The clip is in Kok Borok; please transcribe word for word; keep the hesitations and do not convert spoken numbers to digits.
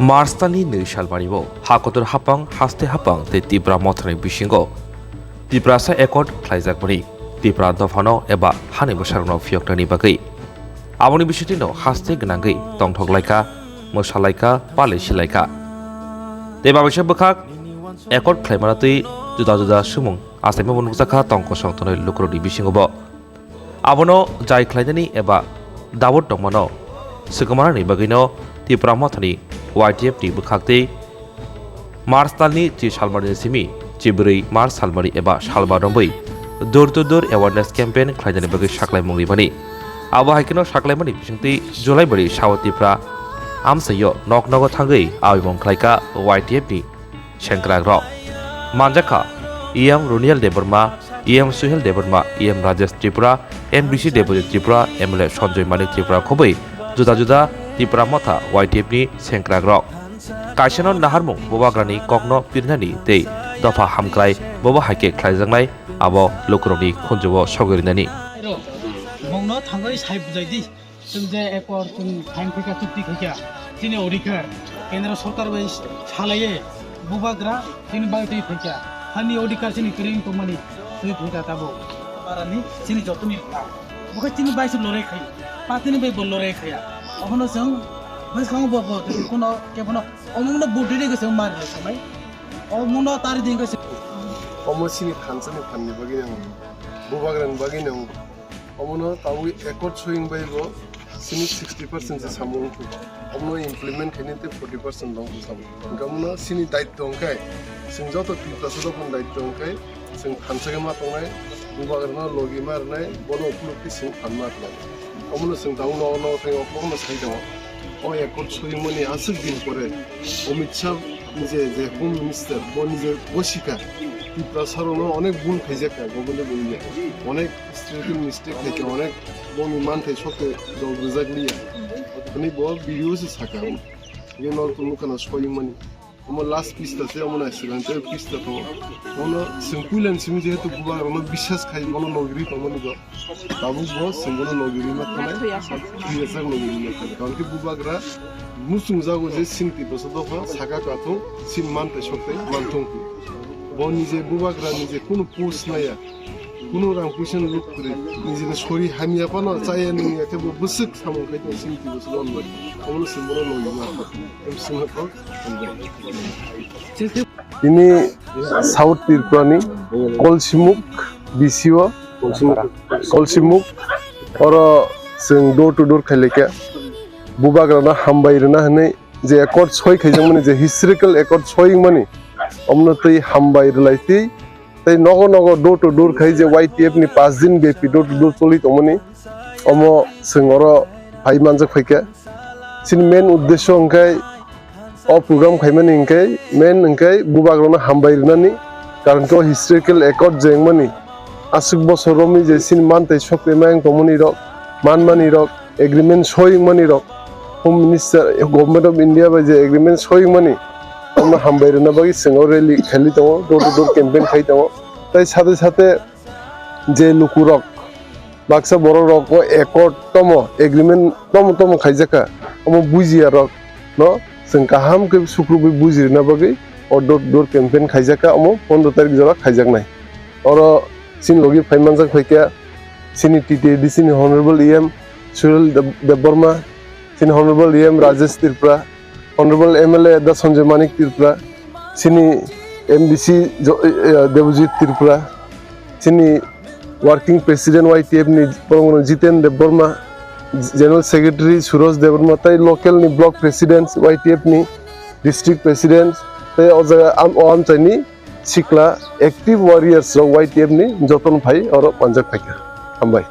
March talni nwi salmani o hakotor hapang, haste hapang tei Tipra mothani bisingo Tiprasa accord khlaijakmani Tipra dophano eba hani bwsarokno phiyoknani bagwi. Aboni bisingtwino haste gwnangwi tongthok laikha, mwsa laikha, pale si laikha. Tei babaisa bwkhak accord khlaimana twi juda juda sumung achaimabo nukjakha tong kosong tongnai lukurokni bisingobo. Abono jai khlainani eba doubt tongmano swkangmarokni bagwino Tipra mothani Y T F ni bwkhaktwi March talni chi salmani simi chibrwi March salmani eba salba romwi door to door awareness campaign khlainani bagwi saklaimung rimani. Abo hai kheno saklaimani bisingtwi July bari South Tipra amchaio nok nogo thangwi abimung khlaikha Y T F ni sengkrakrok. Manjakha E M Runiel Debbarma, E M Suhel Debbarma, E M Rajesh Tripura, M D C Debojit Tripura, M L A Sanjoy Manik Tripura khobwi juda juda Tipra motha Y T F ni sengkrakrok. Kaisano naharmung bubagrani kokno pirnani tei dopha hamkrai bobo hai khe khlaijaknai abo lukurokni khunjuo sogwi rinani. Mungno thangwi sai bujai di. Chwng je accord chwng sign khaikha, chukti khaikha, chini odhikar kendro sorkar bai salaiye bubagra chini bagwi twi phaikha, hani odhikar chini kwrwi wng tongmani twi phaikha tabuk. Parani chini jotoni bwkha chini bai se lorai khai, patini bai bo lorai khaya. Ohono chwng bwskango bo bo kuno kebono omungno budri de gese mar le samai. Omungno tari din gese. Omo chini thansa ni phanni bagwi nang, bubagra ni bagwi nang. Omono tabwi accord soying bai bo chini sixty percent se samung wngkhu. Omono implement khainai tei forty percent long samung. Hingkhe omono chini daityo hwnkhe, chwng joto Tiprasa dophani daityo hwnkhe, chwng thansa khe ma tongnai, bubagrano logi ma rwnai, bono upulukti chwng phan ma rwnai. Omono chwng tabuk nogo nogo thangwi oklokno sai tongo. O accord soyingmani aswk din pore Amit Shah je, je Home Minister, bo nije gosikha Tiprasarokno onek bul khaijakha, government of India. Onek State mistake khaikha, onek bongni manthai sokte rok rijak liya. Hwnwi bo video se saka. Ye nol tong nukha na soyung mani. Omo last pista se, omo nai swkang tei pista tongo. Omo chwng puila ni simi jehetu bubagrano biswas khai, bono logi ri tongmani bo. Tabuk bo chwng bono logi ri ma tongnai. Thuyajak logi ri ma tongnai. Karon khe bubagra muchung jago je chini Tiprasa dopha saka kathung, chini manthai sokte manthung. Bo nije bubagra nije kunu post naya. Kunu rang puisa ni luk kwrwi, nijini sori hamya phano chaya nungya khe bo bwswk samung khai tong sini twibo se non bai. Omono se bono logi ma kha. Em sima kho hambai. Tini South Tripura ni Kolsimuk B C O, Kolsimuk oro chwng door to door khailai kha. Bubagrano hambai rwna hwnwi je accord soi khaijakmani, je historical accord soyingmani, omono twi hambai rwlai twi tei nogo nogo door to door khai je Y T F ni paanch din byapi door to door choli tongmani, omo chwng oro phai manjak phaikha. Chini main uddesho hwnkhe o program khaimani hwnkhe main hwnkhe bubagrano hambai rwnani, karon khe o historical accord je wngmani aswk bosor romwi je chini manthai sokte mayang tongmani rok, manmani rok, agreement soyingmani rok, Home Minister, Government of India bai je agreement soyingmani, omono hambai rwna bagwi chwng o rally khailai tongo, door to door campaign khai tongo. Tai sate sate je lukurok, baksa borok rok o accord tomo, agreement tomo tomo khaijakha, omo bujiya rok no chwng kaham khe sukrubwi buji rwna bagwi o door to door campaign khaijakha, omo pondro tarik jora khaijaknai. Oro chini logi phai manjak phaikha chini T T A D C ni Honorable E M Surel Deb-, Debbarma, chini Honorable E M Rajesh Tripura, Honorable M L A da Sanjoy Manik Tripura, chini M D C Jo-, eh, Debojit Tripura, chini Working President Y T F ni borok Jiten Debbarma, General Secretary Suraj Debbarma, tei local ni Block President Y T F ni, District President, tei o jaga am-, o amchaini sikla active warriors rok Y T F ni jotono phai oro manjak phaikha. Hambai.